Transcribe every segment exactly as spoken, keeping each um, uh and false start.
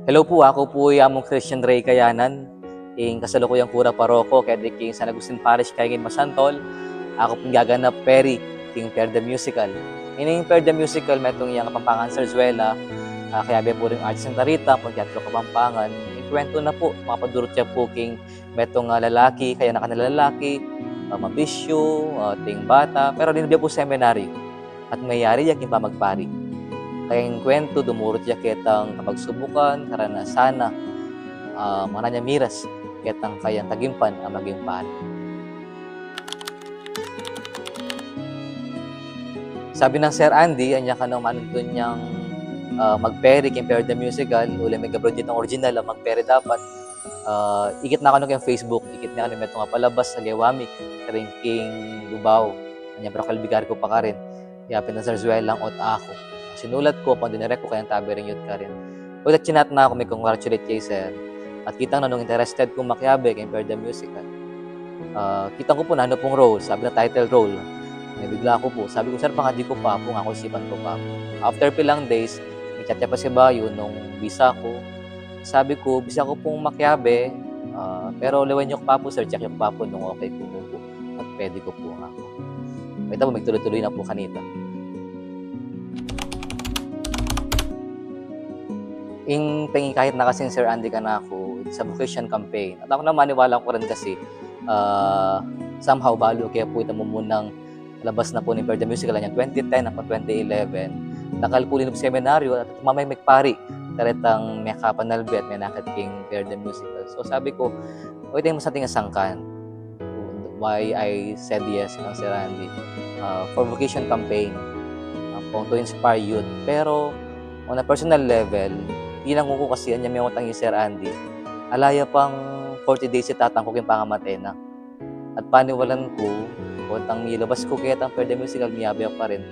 Hello po, aku po i Among Christian Ray Kayanan, ing kasalukuyang kura paroko keti king San Agustin Parish kaya king Masantol. Aku pung gaganap Peri king Peri the Musical. Ining Peri the Musical, metung yang Kapampangan sarsuela, ah, kayabe po ring Arts Santa Rita, ampong Teatro Kapampangan. Ing kwentu na po, makapadurut ya po king metung, ah, lalaki, kayanakan a lalaki, ah, mabisyu, ah, ating bata, pero linub ya pu seminaryo at meyari ya king pamagpari. Kaya ing kwentu, dumurut ya ketang kapagsubukan, karanasan na, ah, makanyan ya miras ketang kayang tagimpan a maging pari. Sabi nang Sir Andy, anya kanu manuntun yang, ah, magperi king Peri the Musical, uling megabroad itang original a magperi dapat. Ah, ikit na kanu king Facebook, ikit na kanu metung a palabas a gewa mi karin king Lubao. Anya, parokya bikari ku pa karin. Yapin a sarsuelang Ot Aku. Sinulat ku, ampong dinirek ku kayang tabi ring youth karin. Uling chinat na ku, mi-congratulate kay Sir. At kitang nanung interested kung makiabe king Peri the Musical. Ah, kitang ku pu nanu pung role, sabi na title role. Mebigla ku pu. Sabi ku, "Sir, pangadi ku pa pu, ngaku isipan ku pa pu." After pilang days, mi-chat ya pasibayu nung bisa ku. Sabi ku, "Bisa ku pung makiabe, ah, pero liwen yu ku pa pu, sir, check yu ku pa pu nung okay ku pu." At pwede ku pu, ngaku. Ita pu, migtuloy-tuloy na pu kanita. Ing pangikahit na kasi nang Sir Andy kanaku, it's a vocation campaign. At aku naman, maniwala ku rin kasi, ah, somehow, balu ke pu itang mumunang labas na pu ning Peri the Musical, anya twenty ten ampong twenty eleven. Dakal pu linub seminaryo at mamay megpari karetang mekapanalbe at menakit king Peri the Musical. So, sabi ku, o, ita ing masanting a sangkan. Why I said yes kang Sir Andy. Ah, for vocation campaign. Ah, for to inspire youth. Pero, on a personal level, tinangu ku kasi, anya mewang tang i Sir Andy, ala ya pang forty days i tatang ku king pangamate na. At paniwalan ku, potang milabas ku ketang Peri the Musical, miyabe ya pa rin.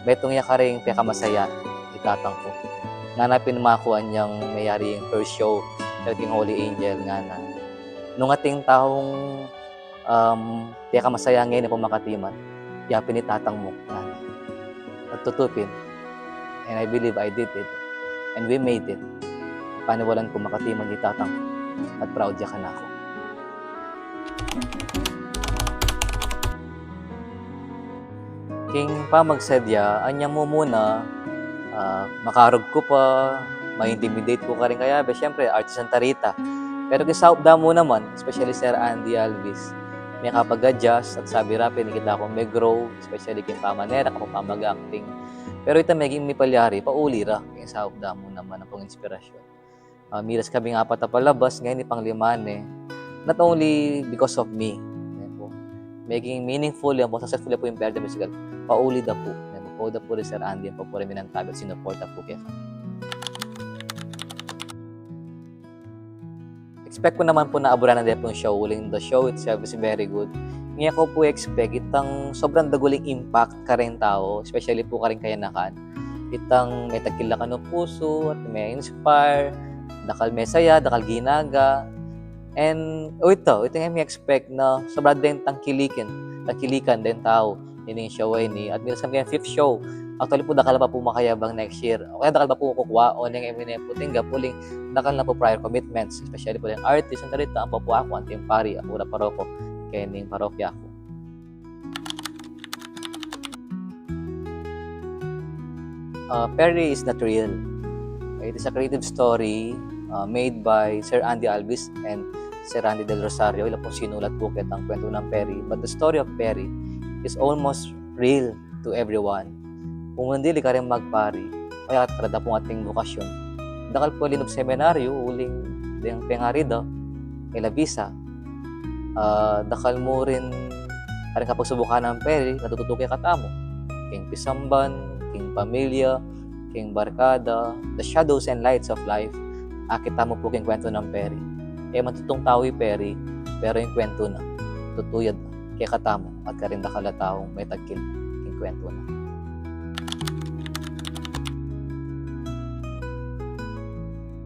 Metung ya karing pekamasaya i tatang ku. Ngana pin, makuan yang meyari ing first show, karing Holy Angel, ngana. Nung ating taung, um, pekamasaya ngeni, ampong makatiman, ya pin i tatang mu, ngana. At tutu pin. And I believe I did it. And we made it. Paniwalan ku makatiman i tatang ku. At proud ya kanaku. King pamagsadya, anya mumuna, ah, makarug ku pa, ma-intimidate ku karing kayabe, siyempre, artist Santa Rita. Pero king saup da mu naman, especially Sir Andy Alvis, mekapag-adjust at sabi ra pin, ikit da kung me-grow, especially king pamanera, kung pamag-acting. Pero ita meging mipalyari, pauli ra, king saup da mu naman ampong inspirasyon. Ah, miras kaming apat a palabas, ngeni panglima ne. Not only because of me, ne pu. Meging meaningful ya pu, successful ya pu ing Peri the Musical. Pauli da pu, ne pu. Pauli da pu ri Sir Andy, ampong pu ring minantabi at sinuporta pu kekami. Expect ku naman pu na aburan na de pung show, uling the show itself is very good. Ngeni ku pu expect itang sobrang daguling impact karing tau, especially pu karing kayanakan. Itang metagkil la kanu pusu, at me-inspire, dakal mesaya, dakal ginaga. And, o ita, ita ing mi-expect na sobra deng tangkilikan, tangkilikan deng tau ining show a ini. At miras kami king fifth show. Actually pu, dakal pa pu makayabang next year. O kaya dakal pa pu kukua, o neng M N F pu tinggap, uling dakal na pu prior commitments, especially pu ring artist, Santa Rita, ampong pu aku, anting pari, aku ra paroko kening parokya ku. Uh, Peri is not real. It is a creative story, uh, made by Sir Andy Alvis and Sir Randy Del Rosario. Ila pung sinulat pu ketang kwentu nang Peri. But the story of Peri is almost real to everyone. Pung mundili karing magpari, kaya karada pung ating bokasyon. Dakal pu linub seminaryo, uling deng pengari da, e la bisa. Ah, dakal mu rin karing kapagsubukan nang Peri, natututu kekatamu. King pisamban, king pamilya, king barkada, the shadows and lights of life, akit tamu pu king kwentu nang Peri. E man tutung tau i Peri, pero ing kwentu na, tutu ya kekatamu at karing dakal a taung metagkil king kwentu na.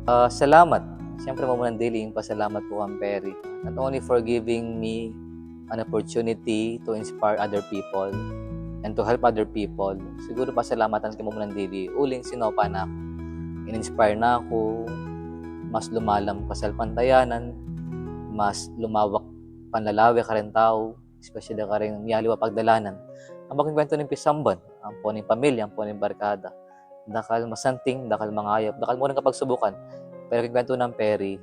Ah, salamat. Siyempre, mamunang dili ing pasalamat ku kang Peri. Not only for giving me an opportunity to inspire other people and to help other people. Siguru pasalamatan ke mamunang dili, uling sinopa na aku. In-inspire na aku, mas lumalam kasalpantayanan, mas lumawak panlalawe kareng tau, especially kareng miyaliwa pagdalanan. Ampong king kwentu ning pisamban, ampong ning pamilya, ampong ning barkada. Dakal masanting, dakal mangayap, dakal mu ring kapagsubukan. Pero king kwentu nang Peri,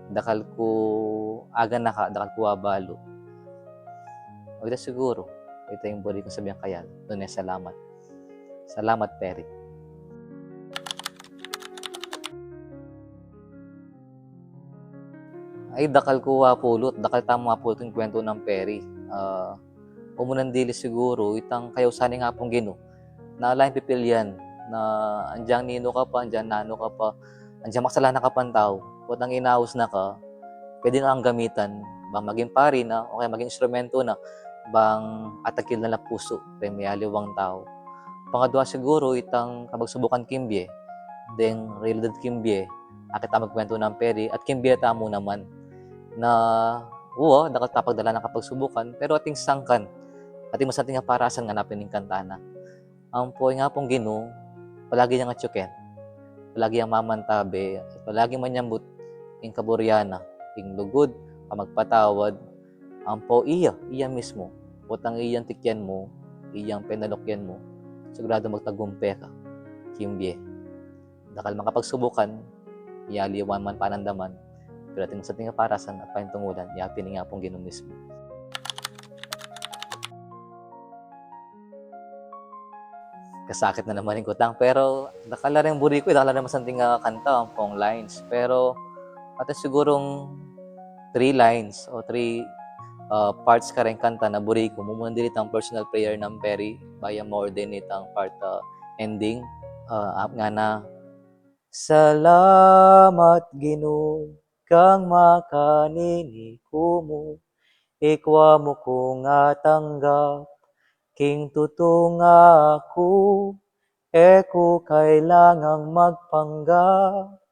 dakal ku aganaka, dakal ku abalu. O ita siguru, ita ing buri kung sabian kaya, nune salamat. Salamat, Peri. Ay, dakal ku apulut, dakal tamu apulut ing kwentu nang Peri. Ah, umunan dili siguru, itang kayausan ning Apung Ginu. Na ala yang pipilian, na andiang ninu ka pa, andiang nanu ka pa, andiang makasalanan ka pang tau, potang inaus na ka, pwede na kang gamitan, bang maging pari na, o kaya maging instrumento na, bang atakil na la pusu, reng miyaliwang tau. Pangadwa siguru, itang kapagsubukan king bie, deng realidad king bie, akit tamu ing kwentu nang Peri, at king bie tamu naman, na, wa, dakal ta pagdalan ing kapagsubukan, pero ating sangkan, ating masanting a parasan ngana pin ing kanta na. Ampo ing Apung Ginu, palagi yang atyu ken, palagi yang mamantabe, at palagi manyambut ing kaburian na, ing lugud, pamagpatawad, ampo iya, iya mismu, potang iyang tikyan mu, iyang penalukyan mu, sigurado magtagumpe ka king bie. Dakal mang kapagsubukan, miyaliwa man panandaman, pero ating masanting a parasan at paintungulan, yapin ing Apung Ginu mismu. Kasakit na naman ing kutang, pero dakal la ring buri ku, dakal la ring masanting a kanta, ampong lines. Pero atin sigurung three lines o three, ah, parts kareng kanta na buri ku. Mumuna dili itang personal prayer nang Peri, bayu ya ma-ordain itang part, ah, ending. Ah, ap-, ngana, Salamat, Ginu, kang makanini ku mu, ikwa mu kung atanggap, king tutung aku, e ku kailangang magpanggap,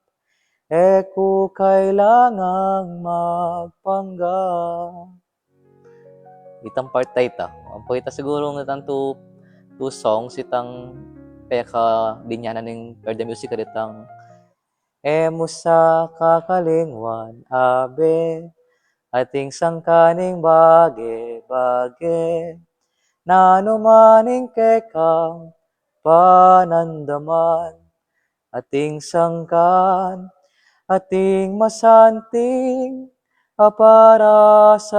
e ku kailangang magpanggap. Itang part a ita. Ampo ita sigurung itang two, two songs, itang pekabinyanan ning Perde Music, itang e mu sa kakalingwan, Abe, ating sangkan ing bage-bage, nanu man ing kekang panandaman, ating sangkan, ating masanting a parasan.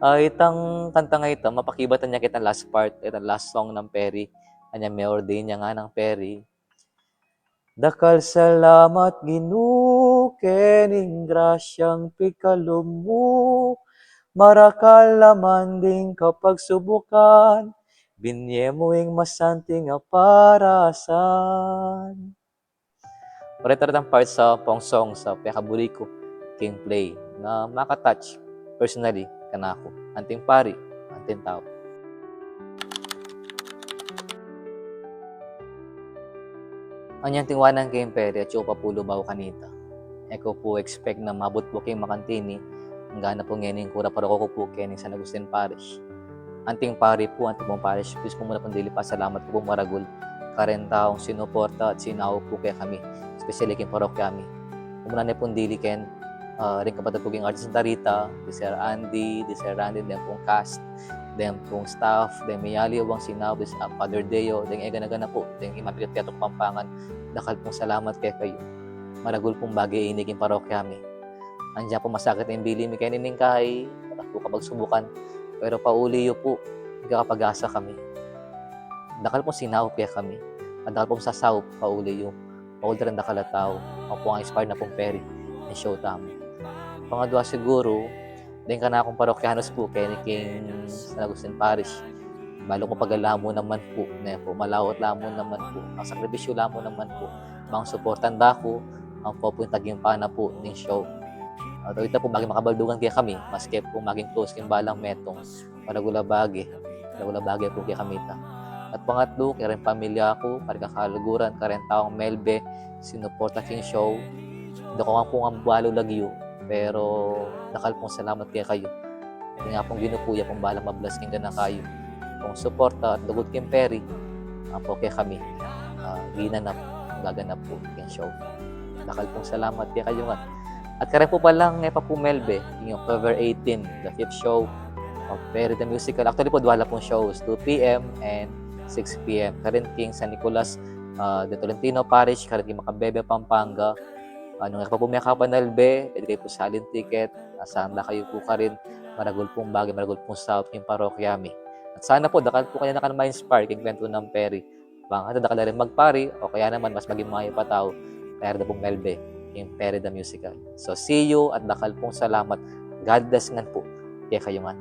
Ah, itang kantang ita, mapakibatan ya kitang last part, itang last song nang Peri. Anya, me-ordain ya nganang Peri. Dakal salamat, Ginu, kening grasyang pikalub mu, marakal la man ding kapagsubukan, binye mu ing masanting a parasan. Pare-pare tang part sa pong song sa pekaburi ku king play na maka-touch personally kanaku, anting pari, anting tau. Anyang tingwanan king Peri, atyu pa pu lubaw kanita. E ku pu expect na mabut pu king makanti ini, anggana pu ngening kura paroko ku pu kening San Agustin Parish. Anting pari pu, anting pung parish priest, mumuna pung dili pasalamat ku pung maragul kareng taung sinuporta at sinaup pu kekami, especially king parokya mi. Mumuna ne pung dili ken, ah, ring kapatad ku king R D Santa Rita, di Sir Andy, di Sir Randy, deng pung cast, deng pung staff, deng miyaliwang sinaup, di, ah, Father Deo, deng e gana-gana pu, deng imapikat kaya Kapampangan, dakal pung salamat kekayu. Maragul pung bage ini king parokya mi. Anggana pu masakit ing bili mi keni ning kai, dakal pu kapagsubukan, pero pauli yu pu, magkakapag-asa kami. Dakal pung sinaup kekami, at dakal pung sasaup pauli yu, pauli reng dakal a tau, ampo ing inspire na pung Peri ning show tamu. Pangadwa siguru, deng kanakung parokyanos pu keni king San Agustin Parish. Balu ku pagala mu naman pu, ne pu, malaut la mu naman pu, magsakripisyu la mu naman pu, mangsuporta da ku, ampo pu ing tagimpan na pu ning show. At ita pu, maging makabaldugan kekami, maske pu maging close king balang metung, maragul a bage, maragul a bage pu kekami ita. At pangatlu, kareng pamilya ku, kareng kakaluguran, kareng taung melbe sinuporta king show. Dakal ku man pung ambalu lagyu, pero dakal pung salamat kekayu. Ing Apung Ginu pu ya pung balang mag-bless king ganaka yu pung suporta at lugud king Peri, ampo kekami, ah, ginanap gaganap pu king show. Dakal pung salamat kekayu ngan. At karin pu pala king Pepsi Melbe, king October eighteen, the fifth show of Perry the Musical. Actually pu, dwala pung shows, two p.m. and six p.m. Karin king San Nicolas, ah, de Tolentino Parish, karin king Macabebe, Pampanga. Ah, nung e pa pu mekapanalbe, pwede kayu pu salin tiket, ah, sanda kayu pu karin, maragul pung bage, maragul pung saup king parokya mi. At sana pu, dakal pu kanakan ma-inspire king kwentu nang Perry. Bang kanita dakal la rin magpari, o kaya naman mas maging mayap a tau, kaya rada pung melbe king Perry the Musical. So, see you at dakal pung salamat. God bless ngan pu kekayu ngan.